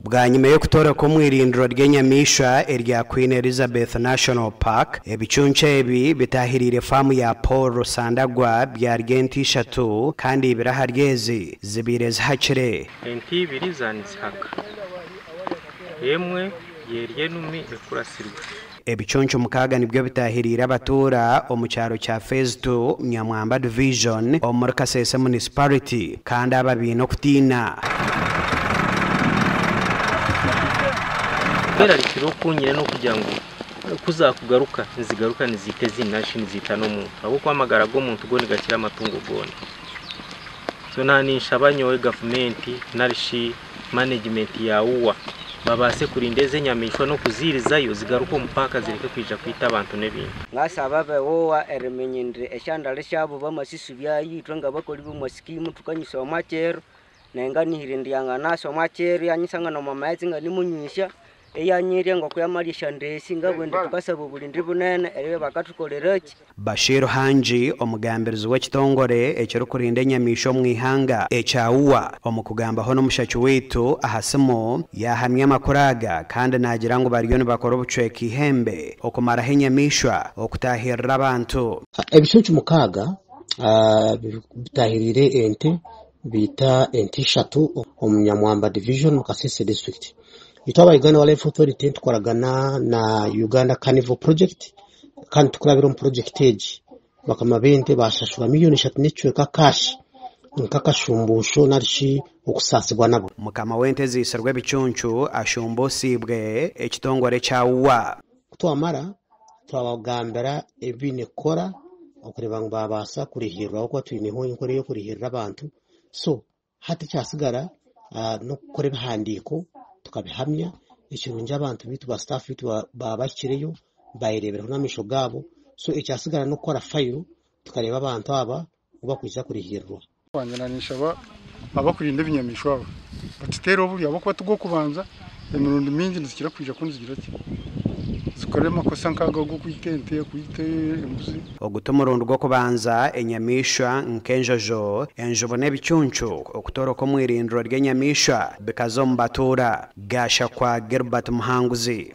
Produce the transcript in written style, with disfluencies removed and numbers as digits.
Bwanyima y'okutooreka omu irindiro ry'enyamaishwa erya Queen Elizabeth National Park, ebicuncu ebi bitaahiriire faamu ya Paul Rusandagwa byarya ente ishatu kandi ibiri ahari ezi zibaire zihakire. Ente ibiri zaanizihaka, emwe yerya enumi ekuratsirwe. Ebicuncu mukaaga nibyo bitaahiriire abatuura omu kyaro kya Phase Two, Nyamwamba Division omuri Kasese Municipality kandi aba baine okutiina. Okwerarikirira oku nyine n'okugira ngu ku zaakugaruka nizigaruka niziita ezindi nari shi niziita n'omuntu ahabw'okuba amagara g'omuntu go nigakira amatungo goona. So naaba ninshaba nyowe gavumenti nari shi manegimenti ya UWA babaase kurinda ezi enyamaishwa n'okuziirizayo zigaruke omu paaka zireke kwija kwita abantu n'ebintu. Ngasaba abe UWA eriminya indi esyandali syabu bamasisubyayo ithwe ngabakoli b'omwa sikimu thukanyusa omwa kiro, nayi nganihire indi yanganasa omwa kiro iyanyisangana omwa maghetse inganimunywisya, iyanyirya ngoko yamalya esyandesi, ngabugha indi thukasaba obulindi bunene eribya bakathukoleraki. Bashir Hangi, omugambirizi w'ekitongore ekirikurinda enyamaishwa omu ihanga ekya UWA, omu kugambaho n'omushaki waitu aha simu, yaahamya amakuru aga kandi naagira ngu bariyo nibakora obucweka eihembe okumaraho enyamaishwa okutaahirira abantu. Ebicuncu mukaaga bitaahiriire ente biita ente ishatu omu Nyamwamba Division omu Kasese District. Itwe aba Uganda Wildlife Authority nitukoragana na Uganda Carnivore Project kandi tukurabira omu purojekiti egi bakama b'ente baashashurwa miriyoni ishatu n'ekicweka kaashi nk'akashumbuusho narishi okusaasibwa nabo. Mukama w'ente eziitsirwe ebicuncu ashumbuusiibwe ekitongore kya UWA. Ku twamara twabagambira ebi baine kukora okureeba ngu baabaasa kurihirirwa ahabw'okuba twineho enkora ey'okurihirira abantu so hati ekyatsigara n'okukora ebihandiiko tukabihamya. Ekirungi abantu baitu ba sitaafu baitu baaba bahikireyo bayereeberaho n'amaisho gaabo so ekyatsigara n'okukora fayiro tukareeba abantu aba oku bakwija kurihirirwa. Wangye ninshaba abakurinda ebinyamaishwa aba batuteere oburyo ahabw'okuba tigw'okubanza emirundi mingi nizikira kwija ku nizigira ki zikora amakosa nk'ago ag'okwita ente, kwita embuzi. Ogu t'omurundi gw'okubanza enyamaishwa nk'enjojo, enjubu n'ebicuncu okutoroka omu irindiro ry'enyamaishwa bikaza omu batuura. Gashakwa Gilbert Muhanguzi.